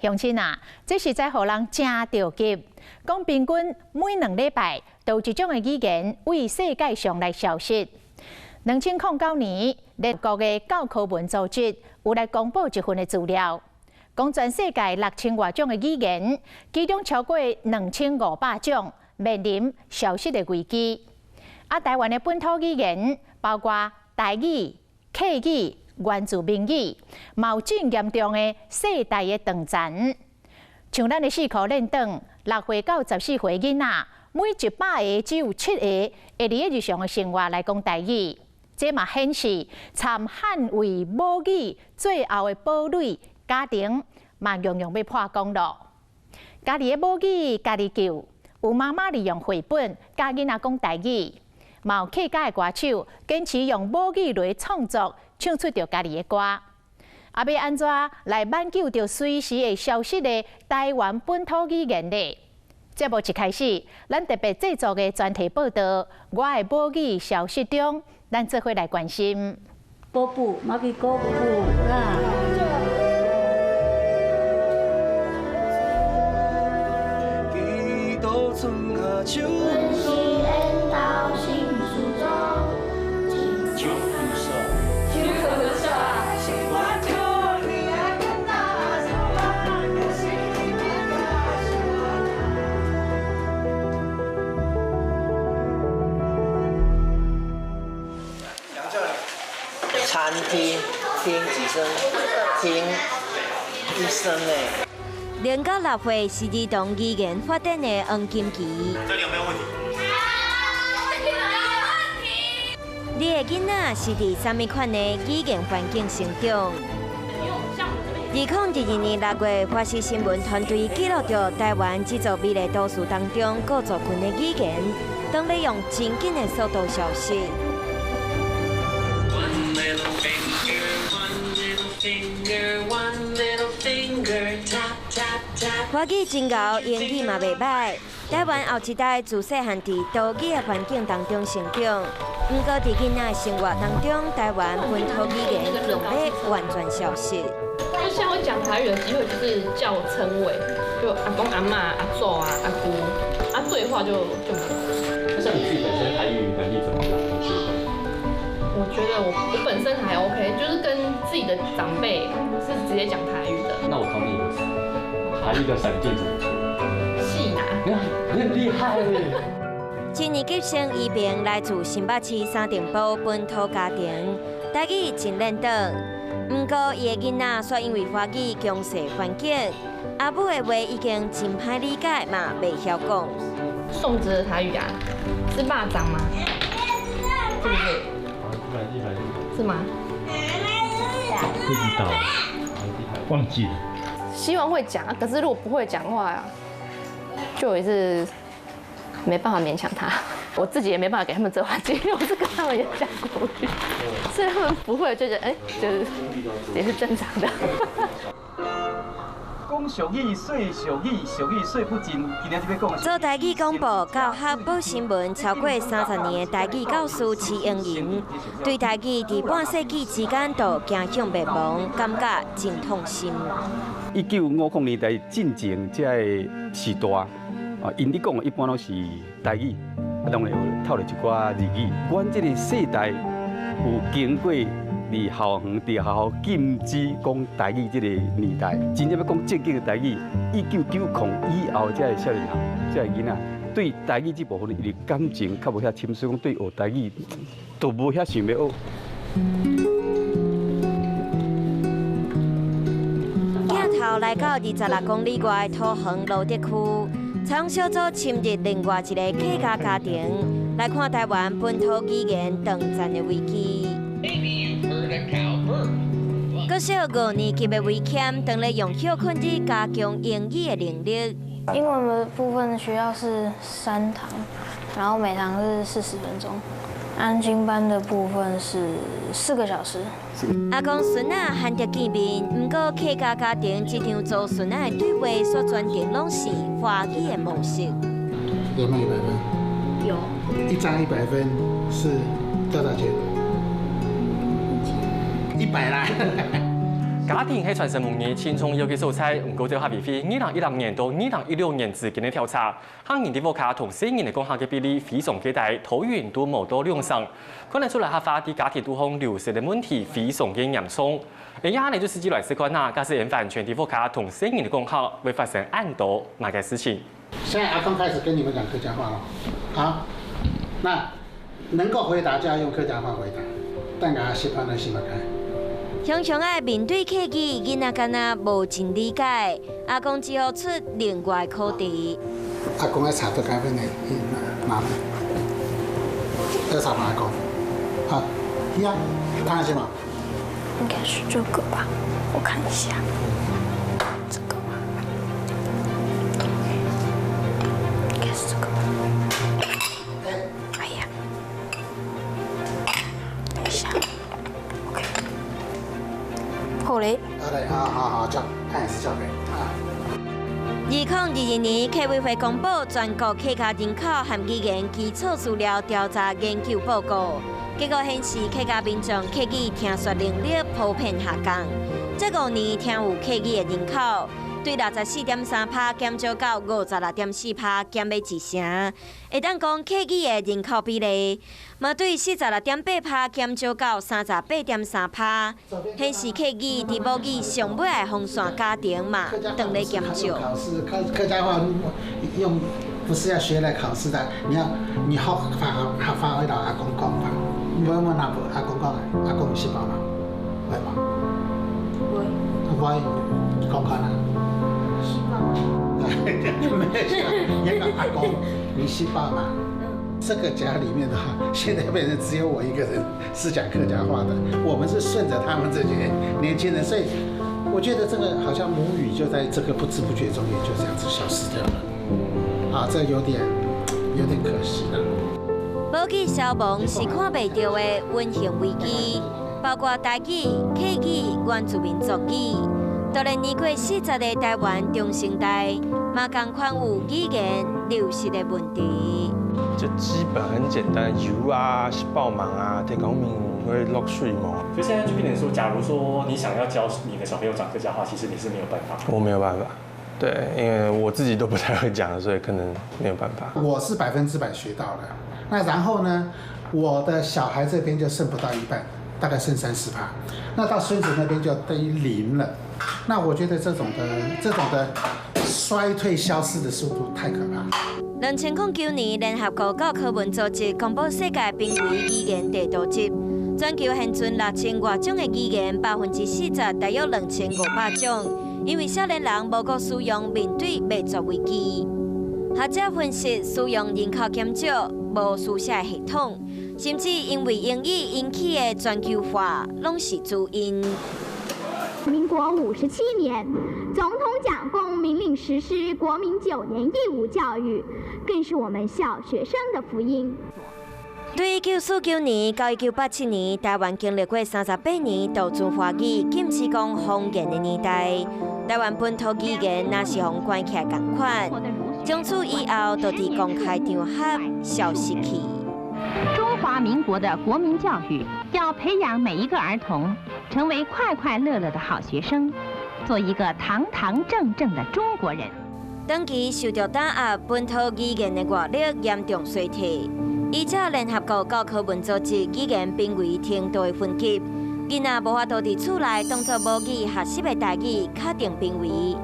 鄉親啊，這實在予人誠著急。講平均每2禮拜都有一種的語言對世界上來消失。2009年，聯合國的教科文組織有來公布一份的資料，講全世界6000外種的語言，其中超過2500種面臨消失的危機。啊，台灣的本土語言包括台語、客語、原住民語，嘛有真嚴重的世代的斷層。像咱的四箍輪轉，6歲到14歲囡仔，每100個只有7個會佇日常的生活來講台語。這嘛顯示，參捍衛母語最後的堡壘，家庭嘛樣樣欲破功囉。家己的母語，家己救。有媽媽利用繪本教囡仔講台語，嘛有客家的歌手堅持用母語來創作，唱出著家己的歌。啊，欲按怎來挽救著隨時會消失的台灣本土語言呢？節目一開始，咱特別製作的專題報導《我的母語消失中》，咱做伙來關心。果布，馬去果布啦。餐廳聽幾聲？聽一聲誒。0到6歲是兒童語言發展的黃金期。這裡有沒有問題？你的囡仔是佇啥物款的語言環境成長？2022年6月，華視新聞團隊記錄著台灣這座美麗都市當中各族群的語言，當咧用真緊的速度消失。華語真𠢕，英語嘛袂䆀。台灣後一代自細漢佇多語的環境當中成長，毋過佇囡仔的生活當中，台灣本土語言用欲完全消失。就現在會講台語的機會，就是叫稱謂，就阿公阿嬤、阿祖啊、阿姑，啊對話就沒有。那像你自己本身台語能力怎麼樣？你覺得？我覺得我本身還 OK，就是跟自己的長輩是直接講台語的。那我考你一個詞，台語的閃電怎麼說？細拿。你很厲害。一年級生移民來自新北市三重埔本土家庭，台語真輪轉。毋過伊的囡仔卻因為華語強勢環境，阿母的話已經真歹理解，嘛袂曉講。粽子的台語啊，是肉粽嗎？是不是？是嗎？不知道，忘記了。希望會講，可是如果不會講的話，就也是沒辦法勉強他。我自己也沒辦法給他們這環境，因為我是跟他們也講國語，所以他們不會就覺得哎，就是也是正常的。講俗語，說俗語，俗語說不盡。今仔日欲講。做台語廣播、教學、報新聞超過30年的台語教師徐英仁，對台語佇半世紀之間就走向滅亡，感覺真痛心。1950年代進前這个時代，啊，𪜶咧講的一般攏是台語，啊，當然有透著一寡日語。阮這个世代有經過佇校園、佇學校禁止講台語這个年代，真正欲講正經的台語，1990以後這个少年人、這个囡仔，對台語這部分，伊的感情較無遐深，所以講對學台語都無遐想欲學。鏡頭來到26公里外的桃園蘆竹區，採訪小組深入另外一个客家家庭，來看台灣本土語言斷層的危機。國小五年級的維謙，當咧用歇睏日加強英語的能力。英文的部分需要是3堂，然後每堂是40分鐘。安親班的部分是4個小時。阿公孫仔罕得見面，毋過客家家庭這場祖孫仔的對話，所全程攏是華語的模式。有沒有100分？有。一張100分是多少錢？100啦。家庭係傳承母語真重要个所在，毋過這下比非2016年到2016年之間的調查，漢人佇屋跤同西人的講客个比例非常个大，桃園都無到兩成，看得出來客話佇家庭拄方流失的問題非常个嚴重。而下呢就實際來說看啊，假使緣完全佇屋跤同西人的講客，會發生按多哪个事情？現在阿公開始跟你們講客家話咯，好，那能夠回答就要用客家話回答，但個小朋友是咪開？常常愛面對客語，囡仔敢若無真理解，阿公只好出另外課題。阿公愛查到改變的，媽媽，要查阿公，好，呀，看什麼？應該是這個吧，我看一下，這個吧，應該是這個吧。哎呀，等一下，OK。好嘞。好嘞，好好好，交，看也是交給啊。2022年，客委會公布全國客家人口和語言基礎資料調查研究報告，結果顯示客家民眾客語聽說能力普遍下降。這5年聽有客語的人口，對64.3%減少到56.4%，減欲一成。會當講客語的人口比例，嘛對46.8%減少到38.3%，顯示客語佇母語上尾的防線家庭嘛，當咧減少。考試客客家話用不是要學來考試的，你要你好發發發揮到阿公講法，你問問阿阿公講，阿公有識報嗎？會嗎？會。會，講看啊。沒有，阿公，你識報嗎？這個家裡面的話，現在變成只有我一個人是講客家話的，我們是順着他們這些年輕人，所以我覺得這個好像母語就在這個不知不覺中也就這樣子消失掉了，啊，這有點可惜了。母語消亡是看袂著的隱形危機，包括台語、客語、原住民族語。就連年過40的台灣中生代，嘛仝款有語言流失的問題。就基本很簡單，油啊、是爆忙啊，提講明會落水無。所以現在就變成說，假如說你想要教你的小朋友講客家話，其實你是沒有辦法。我沒有辦法，對，因為我自己都不太會講，所以可能沒有辦法。我是100%學到了，那然後呢，我的小孩這邊就剩不到一半，大概剩30%，那到孫子那邊就等於零了。那我覺得這種的衰退消失的速度太可怕。2009年，聯合國教科文組織公布世界瀕危語言地圖集，全球現存6000外種的語言，40%大約2500種，因為少年人無閣使用，面對滅絕危機。學者分析，使用人口減少、無書寫系統，甚至因為英語引起的全球化，攏是主因。民國57年，總統蔣公明令實施國民9年義務教育，更是我們小學生的福音。對1949年到1987年，台灣經歷過38年獨尊華語、禁止講方言的年代。台灣本土語言若是予關起來仝款，從此以後就佇公開場合消失去。中華民國的國民教育要培養每一個兒童成為快快樂樂的好學生，做一個堂堂正正的中國人。長期受著打壓，本土語言的活力嚴重衰退。依照聯合國教科文組織語言瀕危程度的分級，囡仔無法度佇厝內當作母語學習的台語，較定瀕危。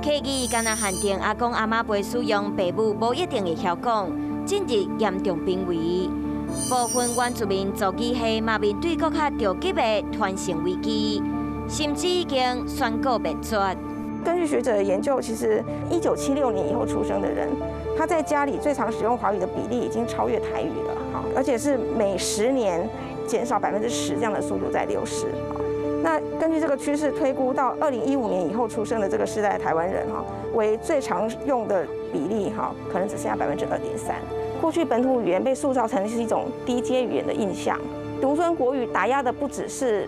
客語敢若限定阿公阿嬤輩使用，爸母無一定會曉講，進入嚴重瀕危。部分原住民族語系嘛面對閣較著急的傳承危機，甚至已經宣告滅絕。根據學者的研究，其實1976年以後出生的人，他在家裡最常使用華語的比例已經超越台語了，哈，而且是每10年減少10%這樣的速度在流失。那根據這個趨勢推估，到2015年以後出生的這個世代的台灣人，哈，為最常用的比例，哈，可能只剩下2.3%。過去本土語言被塑造成是一種低階語言的印象，獨尊國語打壓的不只是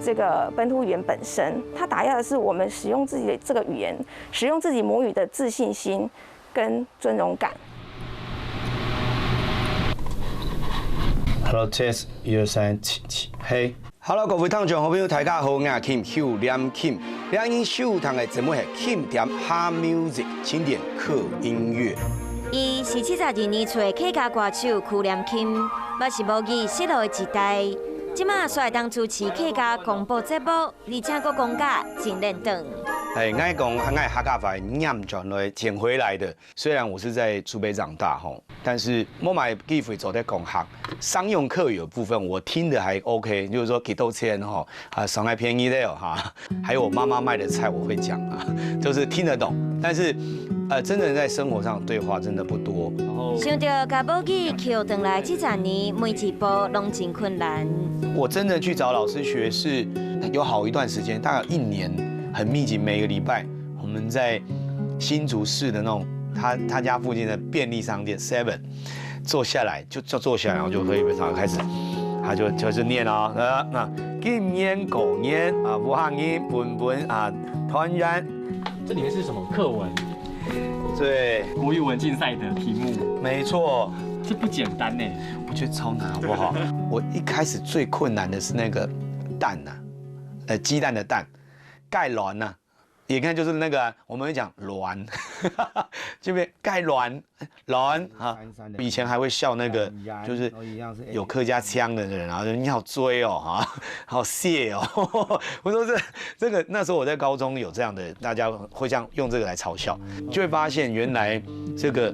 這個本土語言本身，它打壓的是我們使用自己的這個語言、使用自己母語的自信心跟尊榮感。 Hello, test 一二三七七，嘿。Hello，各位聽眾好朋友，大家好，我係 Kim 邱念琴，兩人收聽的節目係 Kim 點哈 music 經典客音樂。伊是72年出的客家歌手許念琴，嘛是母語失落的一代。這馬煞會當主持客家廣播節目，而且閣講甲真輪轉。哎，𠊎講𠊎客家話念轉來撿回來的。雖然我是在竹北長大吼，但是我嘛有機會做咧講客商用客語的部分，我聽的還 OK，就是說幾多錢吼啊，上來便宜的哈，還有我媽媽賣的菜我會講啊，就是聽得懂，但是真正在生活上對話真的不多。想著共母語抾轉來這十年，每一步攏真困難。我真的去找老師學是有好一段時間，大概一年，很密集，每個禮拜我們在新竹市的那種他家附近的便利商店 Seven 坐下來就坐下來，然後就喝一杯茶開始，他就是念啊，那金煙狗煙啊，無行煙本本啊，團圓。這裡面是什麼課文？對，國語文競賽的題目。沒錯，這不簡單呢，我覺得超難，好不好？我一開始最困難的是那個蛋吶，雞蛋的蛋，蓋卵吶，你看就是那個我們會講卵，這邊蓋卵卵啊，以前還會笑那個就是有客家腔的人，然後說你好追哦，哈，好謝哦。我說這個那時候我在高中有這樣的，大家會這樣用這個來嘲笑，就會發現原來這個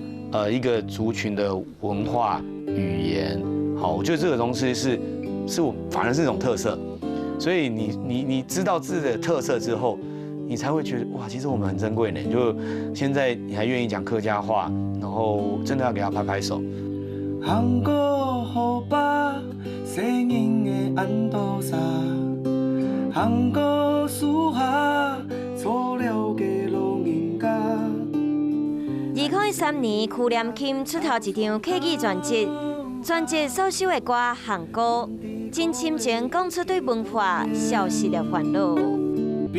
一個族群的文化語言，好，我覺得這個東西是我反而是一種特色，所以你知道自己的特色之後，你才會覺得哇，其實我們很珍貴呢。就現在你還願意講客家話，然後真的要給他拍拍手。行過河北，西人的安多沙，行過樹下，錯了個老人家。2013年，許念琴出頭一張客語專輯，專輯所收的歌《行歌》，真深情講出對文化消失的煩惱。無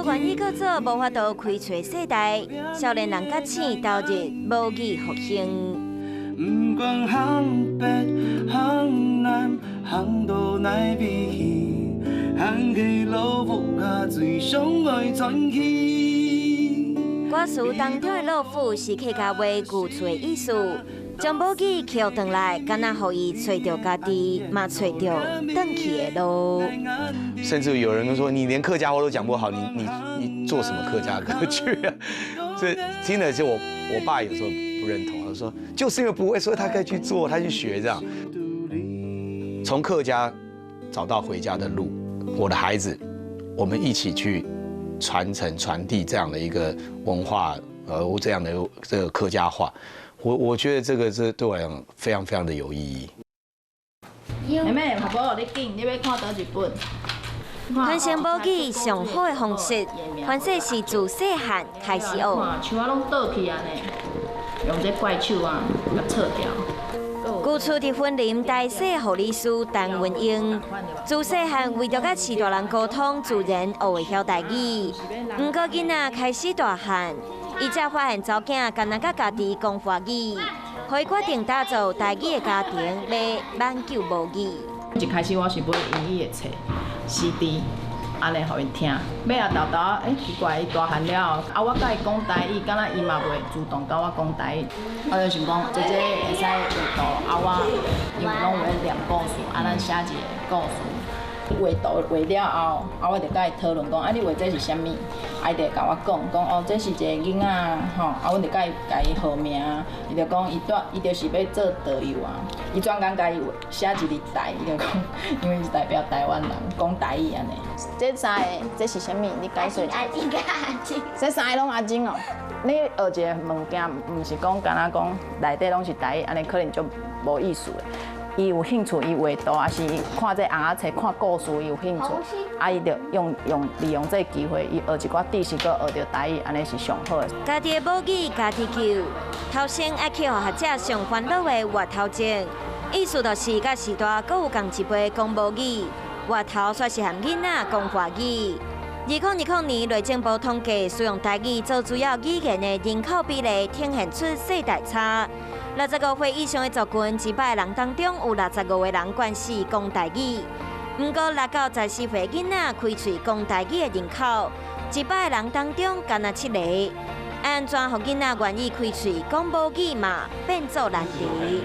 願意閣做無法度開拓世代，少年人覺醒投入母語復興。不管行北行南行到哪邊去，行去老母仔最上愛傳去。歌詞當中的老虎是客家話舊厝的意思。將母語抾轉來，敢若予伊揣著家己，嘛揣著轉去的路。甚至有人說：“你連客家話都講不好，你做什麼客家歌曲啊？”這聽的就我爸有時候不認同，他說：“就是因為不會，所以他可以去做，他去學這樣。”從客家找到回家的路，我的孩子，我們一起去傳承、傳遞這樣的一個文化，這樣的這個客家話。我覺得這個是對我來講非常非常的有意義。妹妹，婆婆，你緊，你欲看佗一本？傳承母語上好的方式，凡勢是自細漢開始學。樹仔攏倒去啊呢，用這怪手啊，共拆掉。舊厝佇雲林台西護理師陳文英，自細漢為著佮序大人溝通，自然學會曉台語。毋過囡仔開始大漢，伊才發現查某囝敢若佮家己講華語，予伊決定打造台語的家庭來挽救母語。一開始我是買英語的冊、CD，按呢予𪜶聽。尾仔沓沓仔，奇怪，伊大漢了後，啊，我佮伊講台語，敢若伊嘛袂主動佮我講台語。我就想講，姐姐會使畫圖，啊，我因為攏有咧念故事，啊，咱寫一個故事。畫圖畫了後，啊，我就佮伊討論講，啊，你畫這是啥物？啊，伊就共我講，講哦，這是一個囡仔，吼，啊，阮就佮伊共伊號名，伊就講伊蹛，伊就是欲做導遊啊，伊專工共伊畫寫一个台，伊就講，因為是代表台灣人講台語按呢。這三个，這是啥物？你解釋。阿金佮阿金。這三個攏阿金哦。你學一个物件，毋是講敢若講內底攏是台語，按呢可能就無意思的。伊有興趣，伊畫圖，抑是看這尪仔冊、看故事，伊有興趣，啊，伊就用用利用這個機會，伊學一寡知識，閣學著台語，按呢是上好的。家己的母語，家己救，頭先愛去予學者上煩惱的活頭症，意思就是佮序大閣有仝一輩講母語，活頭煞是和囡仔講華語。2020年內政部統計，使用台語做主要語言的人口比例呈現出世代差。65歲以上的族群，100個人當中有65個人慣勢講台語。毋過6到14歲囡仔開喙講台語的人口，100個人當中干焦七個。按怎予囡仔願意開喙講母語嘛，變做難題。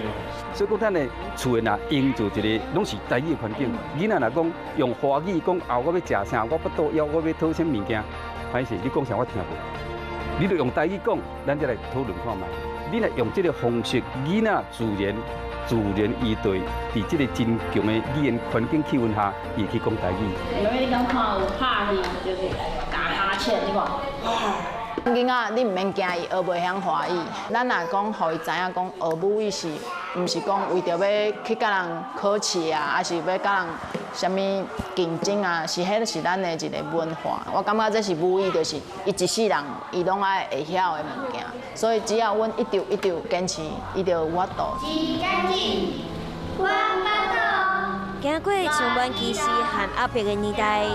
所以講，咱的厝的若營造一個攏是台語的環境，囡仔若講用華語講啊，我欲食啥，我腹肚枵，我欲討啥物件，歹勢，你講啥我聽無。你著用台語講，咱才來討論看覓。你若用這个方式，囡仔自然自然伊對佇這个真強的語言環境氣氛下，伊會去講台語。妹妹，你敢看有拍戲就是打哈欠，你看。囡仔，你毋免驚伊學袂曉華語。咱若講予伊知影講學母語是，毋是講為著欲去共人考試啊，抑是欲共人啥物競爭啊，是彼是咱的一个文化。我感覺這是母語，就是伊一世人伊攏愛會曉的物件。所以只要阮一直一直堅持，伊就有法度。經過充滿歧視和壓迫的年代，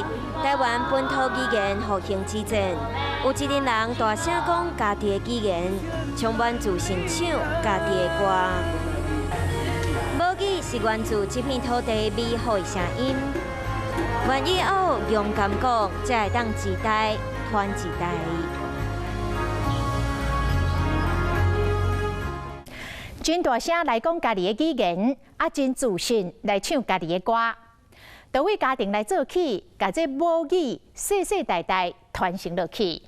台灣本土語言復興之戰，有一群人大聲講家己的語言，充滿自信唱家己的歌。母語是源自這片土地美好的聲音，願意學，勇敢講，才會當一代傳一代。真大聲來講家己的語言，啊，真自信來唱家己的歌。佗位家庭來做起，共這母語世世代代傳承落去。